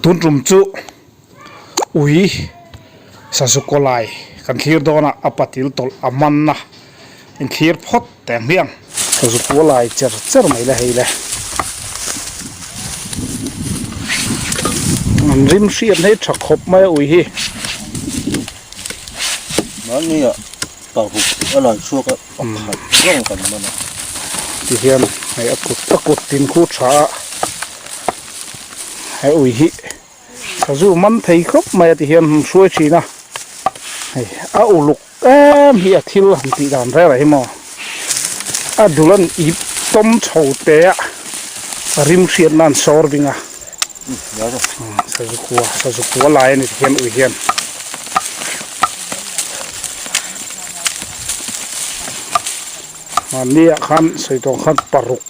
Tun tum chu ui sazu kawlai kan thlir dawn a, a patil tawlh a man a, inthlir phawt teh ang hmiang. Sazu kawlai cher cher mai la hei le. An rim hriat na hi tha khawp mai a ui hi. Mahni ah paruk a lan chhuak a pakhat zawng kan man a. Tihian hei a kut a kut tin khu tha a he ui hi sazu man thei khawp mai a tihian han hruai thin a hei a uluk em hi a thil han tih dan rel ah hi maw a dul an ip tawm chho te a a rim hriat nan sawr ding a sazu kua sazu kua lai a ni tihian ui hian. Mahni ah khan sawi tawng khan paruk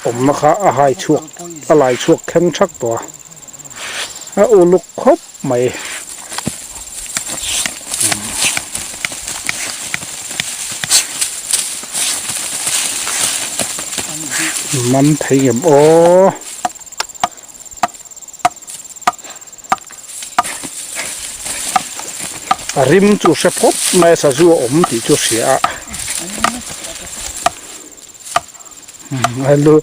awmna kha a hai chhuak a lai chhuak thleng thak tawh a a uluk khawp mai. Man thei ngem aw. A rim chu hre phawt mai a sazu a awm tih chu hria a a lu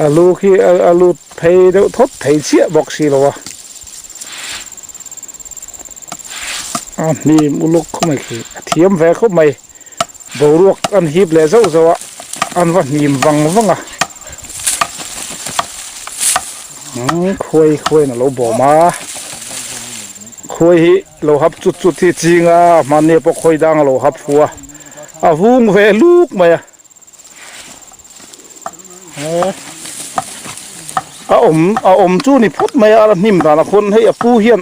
a lu khi a lut phei deuh thawt thei chiah bawk si lo a a hnim uluk khawp mai khi a thiam ve khawp mai boruak an hip leh zauh zauh a an va hnim vang vang a umm khuai khuaiin a lo bawm a khuai hi lo hap chut chut hi ching a hmanni pawh khawi dang a lo hap fu a a vung ve luk mai a a awm a awm chu ni phawt mai a a hnim dan a khawn hei a pu hian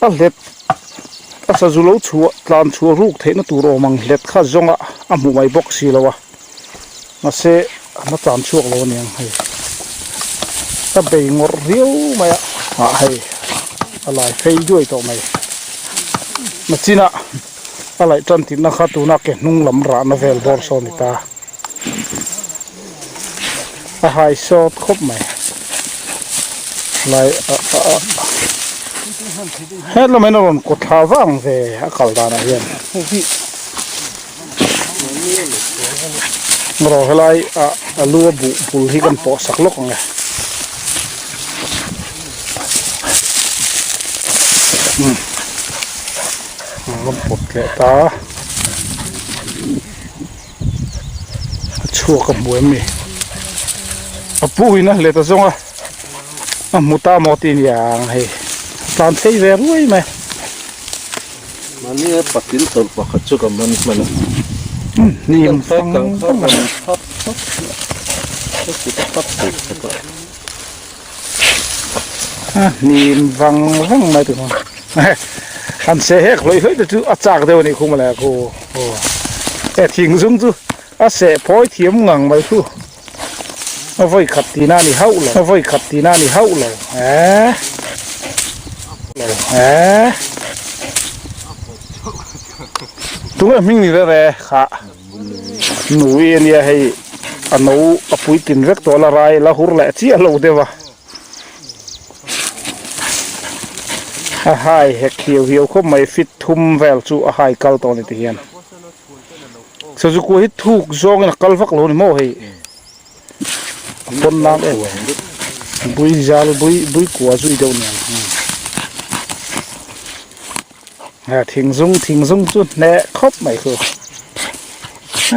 a hlet a sazu lo chhuah tlan chhuah ruk theihna tur awm ang hlet kha zawng a a hmu mai bawk si lo a mahse a tlan chhuak lo aniang hei a bei ngawrh riau mai a ah hei a lai phei duai tawh mai nachinah a laih tan tihna kha tuna ke hnung lam rahna vel bawr sawn a ni ta a hai sawt khawp mai lai a a a hetlai in a rawn kawt thla vang ve a kal danah hian rawh helai ah a lu a buh bul hi kan pawh sak lawk ang e kan pawt leh ta. A chhuak a hmu em ni a pu in a hlet a zawng a a hmu ta maw tih aniang hei a tlan phei ve ruai mai mahni a patil tawlh pakhat chu ka man hman a hnim fang fang a a hnim vang vang mai tih han se hek hlawih hlawih te chu a chak deuh a nih khu mawle khu aw he thing zum chu a seh phawi thiam ngang mai khu a vawi khat tihna a ni hauh lo a vawi khat tihna a ni hauh lo eee lo eee tunge hming ni rere kha nui ania hei a no a puitlin vek tawh la rai la hur leh chiah lo deuh a. A hai hek hiau hiau khawp mai fit thum vel chu a hai kal tawh a ni ti hian Suzuki hi thuk zawngin a kal vak lo a ni maw hei a pawn nan em bui zal bui bui kua zui deuh nen a thing zum thing zum chu hneh khawp mai chu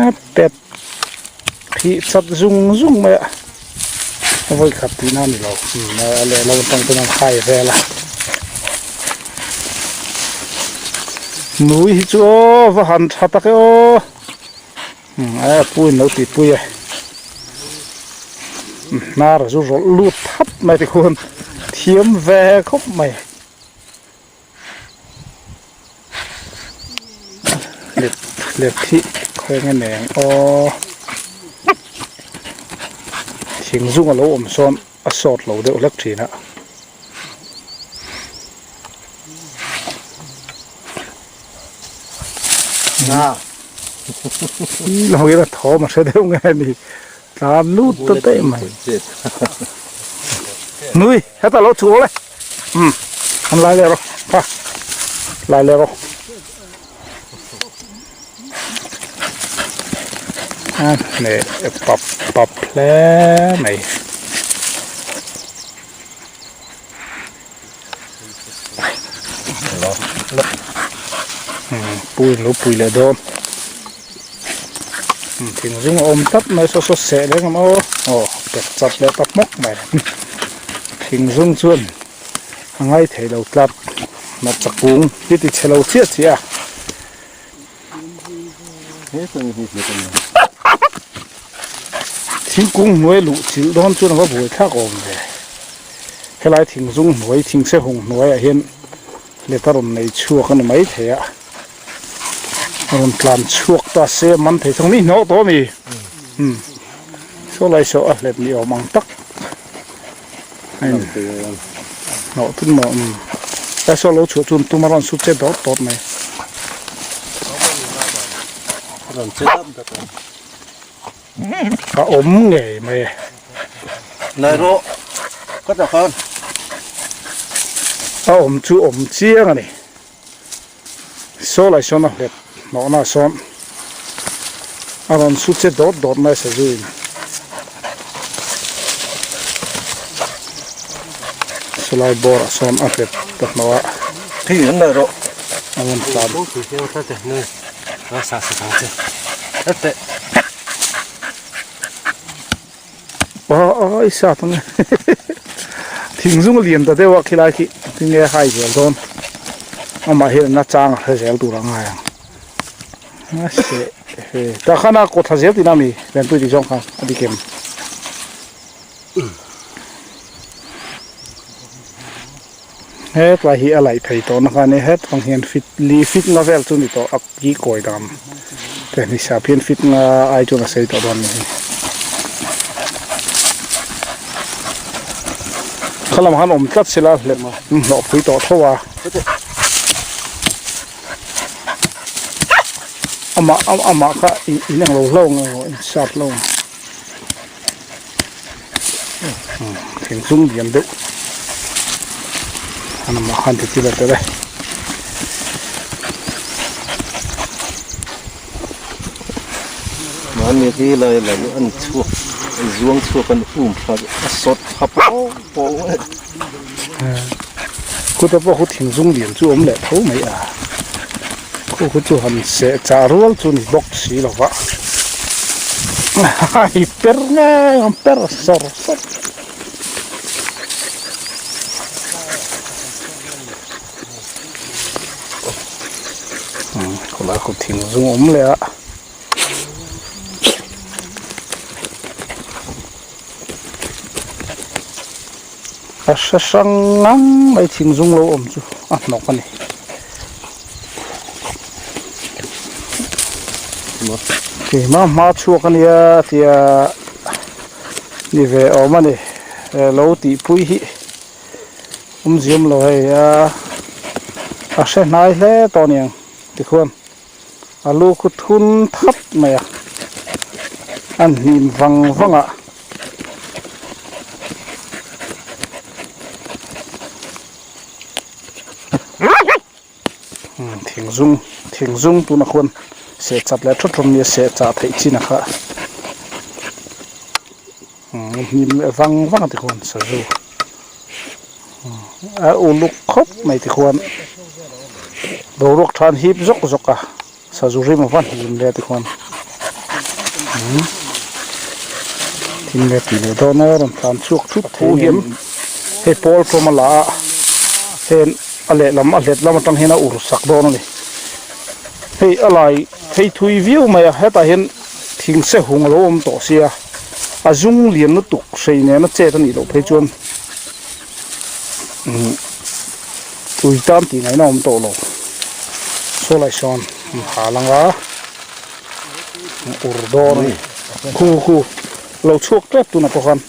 a pet Thih chat zung zung mai a, a vawi khat tihna a ni lo, a lehlam atang chuan an hai vel a. Nui hi chu aw va han tha tak e aw, a pu in lo tihpui e, hnar a zu rawlh lut thap mai tikhuan thiam ve khawp mai. Let let hi khawi nge nei ang aw thing zung a lo awm sawn a sawt lo deuh hlek thin a. Lo ila thawm a hre deuh nge ni tlan lut ta daih mai. Nui heta lo chhuak le. Um an lai leh rawh kha lai leh rawh a hneh pap pap hle mai. Pui lo pui leh dawn thing zung a awm tlat mai saw saw seh reng ang aw aw pet chat leh ta hmawk mai thing zung chuan a ngai thei lo tlat hmarcha kung hi ti chhe lo chiah chiah a. Thingkung hnuai luh chilh dawn chuan a va buai thlak awm ve. Helai thingzung hnuai thingse hung hnuaiah hian let a rawn nei chhuak a ni maithei a. A rawn tlan chhuak ta se a man thei thung mi hnawh tawh a mi. Umm saw lai saw a hlet ni awm ang tak a in hnawh tun maw umm lai saw lo chhuah chuan tum a rawn sut che dawt dawt mai. A awm ngei mai e. Nai rawh ka ta khan. A awm chu awm chiang a ni. Saw lai sawn a hlet hnawhna sawn a rawn su che dawt dawt mai sazuin. Sawlai bawrah sawn a hlet ta hnawh a. Thei an nai rawh. A rawn tlan. Aw i sa tawng e thing zung a lian ta deuh a khilai khi tinge a hai zel dawn amah hian a chang a hre zel tur a ngai ang a seh he tah khan a kawt thla zel tihna a mi Venpui tih zawng khan a dik em. Hetlai hi a laih phei tawh na kha ania het ang hian fit li fit nga vel chu ni tawh a ki kawi dan te ni sap hian fit nga ai chuan a sei tawh dawn a ni khalam han awm tlat sela hlep hnawh pui tawh tho a amah amah kha in englo hlo ang emaw in sap hlo ang. Thingzung lian deuh an awm ah khan ti chil a tel e. Mahni hi lai lai an chhuak an zuang chhuak an um thla a sawt thla pawh pawh mai. Khuta pawh khu thingzung lian chu awm leh tho mai a. Khu khu chu han seh chah rual chu ni bawk si lo va. Hai per nge ang per sawr sawr. Khawlai khu thing zung awm leh a. A hre hrang ngang mai thing zung lo awm chu a hnawk a ni. Keimah hma chhuak a nia tia ni ve awm a ni lo tihpui hi awmziam lo hei a a hre hnai hle tawh a niang tikhuan a lu khu thun thap mai a a hnim vang vang a. Thing zung thing zung tuna khuan seh chat leh thawt rawng nia seh chah theih chin a kha hnim leh vang vang a tikhuan sazu a uluk khawp mai tikhuan boruak than hip zawk zawk a sazu rim a va hnim ve tikhuan thil leh tih leh dawn a rawn tlan chhuak thut thei hian hei pawl tawm a la a heng a lehlam a hlet lam atang hian a ur sak dawn a ni hei a lai phei thui viau mai a hetah hian thing se hung a lo awm tawh sia a zung lian lutuk hrei nena chet a nih loh phei chuan umm ui tan tih ngaihna a awm tawh lo saw lai sawn ha lang a ur dawn a ni khu khu lo chhuak tep tunah pawh khan.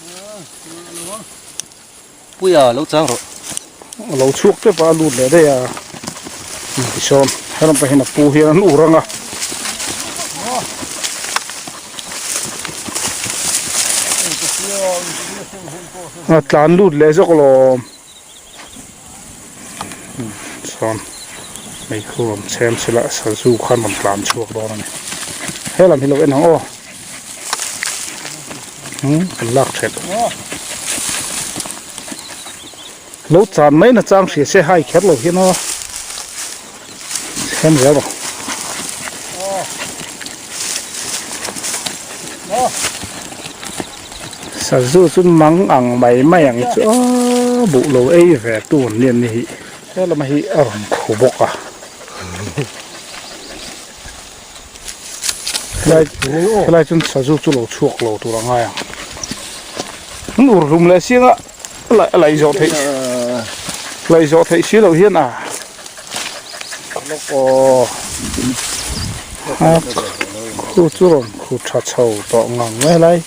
Puia lo chang rawh. A lo chhuak tep a, a lut leh daih a. Tisawn helam pawh hian a pu hian an ur ang a. A tlan lut leh zawk alawm. Sawn meikhu rawn chhem sela sazu khan rawn tlan chhuak dawn a ni. He lam hi lo en ang aw. Umm kan lak thelh. Lo chan mai na chang hria se hai kher lo hian aw. Chhem zel rawh. Sazu chu mang ang mai mai ang chu aw buh lo ei ve tu an ni an ni hi. He lama hi a rawn khu bawk a. Helai helai chuan sazu chu lo chhuak lo tur a ngai ang. An ur hlum leh siang a a laih zawh theih laih zawh theih si loh hian a lawk aw a khu chu rawn khu tha chho tawh ngang mai helai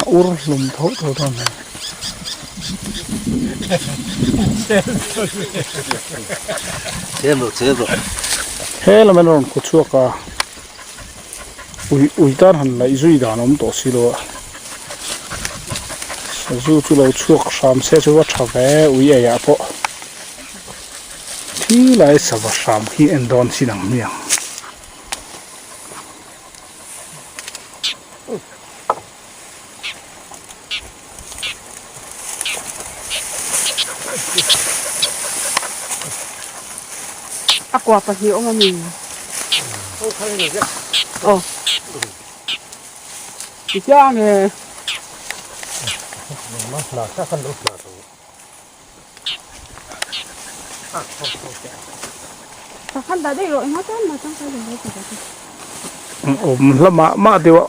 a ur hlum tho tho dawn a ni. He lam hian a rawn khu chhuak a ui ui tan han laih zui dan a awm tawh si lo a sazu chu lo chhuak hram se chu va tha ve ui ei ah pawh thi lai sava hram khi en dawn chin ang hmiang. A kua pahnih awm a mi? Aw. Ti chiang e. Awm hla mah mah deuh a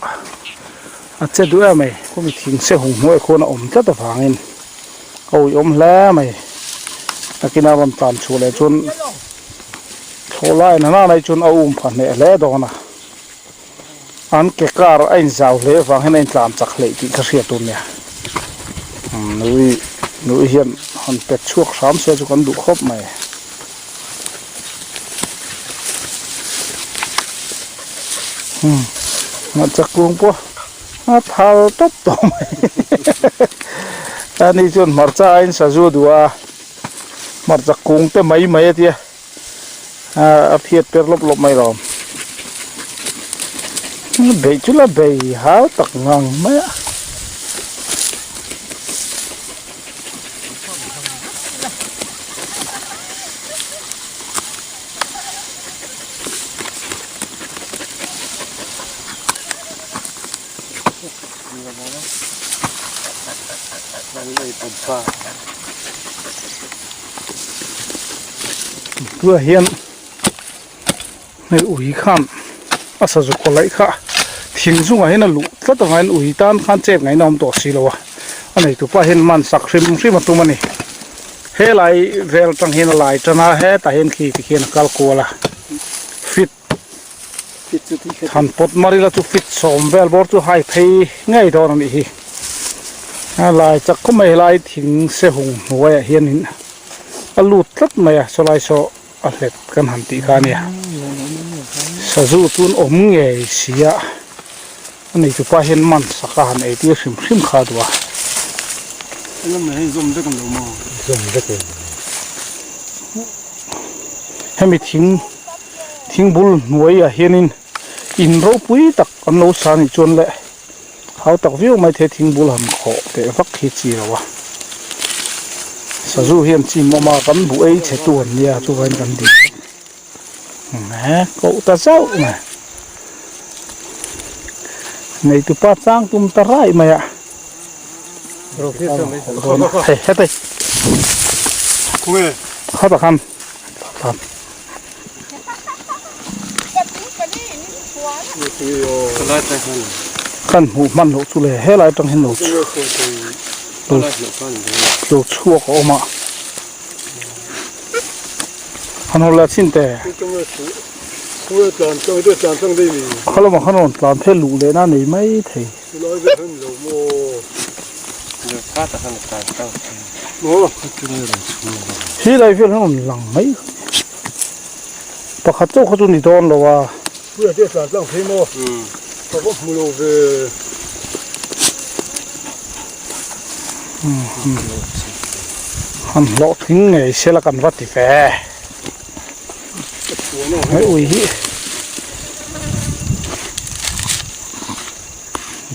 a che duh em mai khawmi thing se hung hnuai khawn a awm tlat avangin a uiawm hle mai nakina rawn tlan chhuah leh chuan thlawh lai na nana hi chuan a um pha hneh hle dawn a an ke kar a inzau hle avang hian a intlan chak hleih tih ka hriat tur nia nui nui hian han pet chhuak hram se chu kan duh khawp mai. Ngahchak kung pawh a thal tawp tawh mai ani chuan hmarcha aiin sazu a duh a hmarcha kung te mai mai a tia a phiat per lawp lawp mai lawm beih chu la bei hau tak ngang mai a. Tunah hian hei ui khan a sazu kaw laih kha thing zungah hian a luh tlat avangin ui tan khan chet ngaihna a awm tawh si lo a a neitupa hian man sak hrim hrim a tum a ni. Helai vel atang hian a lai tan a hetah hian khi tikhian a kal kual a fit han pawt mar ila chu fit sawm vel bawr chu hai phei ngei dawn a nih hi a lai chak khawp mai helai thing se hung hnuaiah hianin a lut tlat mai a sawlai saw a hlet kan han tih kha a nia sazu chu an awm ngei si a a nei tupa hian man sak a han ei tir hrim hrim kha a duh a. Hemi thing thing bul hnuaiah hianin in ropui tak an lo sa anih chuan le hau tak viau mai thei thing bul han khawh teh vak hi chi lo a sazu hian chim awm a kan buh ei chhe tu an nia chuvangin kan dil he koh ta zauh mai neitupa chang tum ta raih mai a hei hetei khatah khan. Kan hmuh hman loh chu le helai atang hian lo lo chhuak a awm a han haw leh chin te khaw lamah khan rawn tlan phei luh leh na nei mai thei. Hi lai vel hian rawn lang mai pakhat chauh kha chu ni dawn lo a. Han hlawhtling ngei sela kan va ti ve. Hei ui hi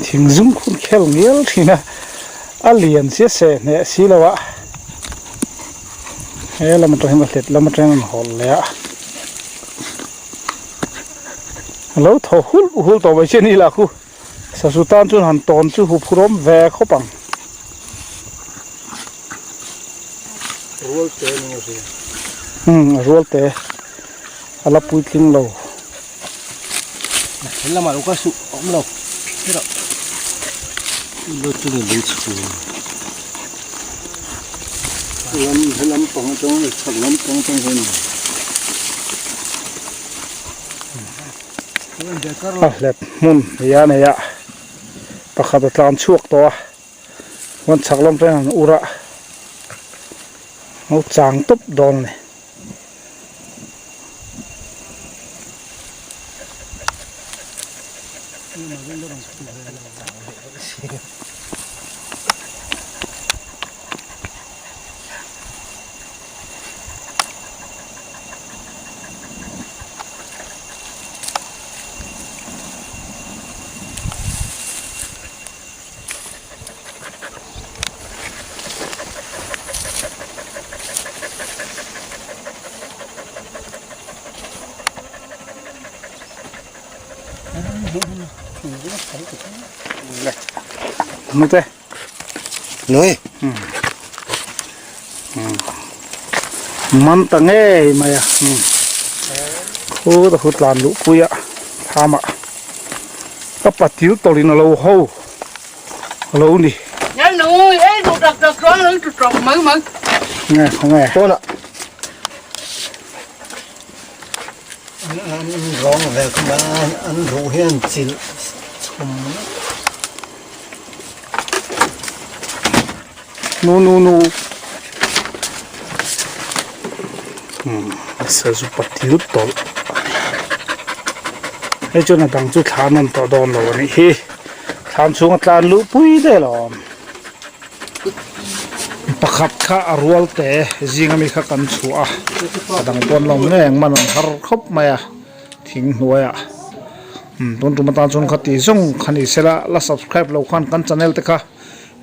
thing zum khun khel ngial thin a, a lian sia se hneh si lo a, he lam atang hian a hlet lam atang hian an hawl leh a, a lo thaw hul hul tawh mai chian ila khu sazu tan chuan han tawn chu huphurhawm ve khawp ang. Rual te ni maw sia? Umm a rual te a la puitling lo. He lamah lo ka suh a awm lo hetah lo chu ni lei chhung. Lam he lam pang atang chhak lam pang atang hian. A hlet hmun nia nei a pakhat a tlan chhuak tawh a. Huan chhak lam pawh hian an ur a, lo chang tawp dawn a ni. Nute. Nui. Man ta ngei mai a. Khu ta khu tlan luh pui a thlam ah. Ka patil tawlhin a lo ho a lo ni. Nge khawnge. Pawnah. An rawng ve khawp a an ruh hi an chilh chhum vek. Nu nu nu. Umm sazu patil tawlh hei chuan a dang chu thlan an tawh dawn lo a nih hi thlan chhunga tlan luh pui daih lo pakhat kha a rual te zing ami kha kan chhuah a a dang pawn lo ngei ang man an har khawp mai a thing hnuaiah umm tun tum atan chuan khati zawng kha ni sela la subscribe lo khan kan channel te kha.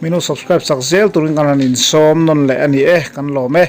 Minu subscribe chak zel turin kan han insawm nawn leh a ni e, kan lawm e.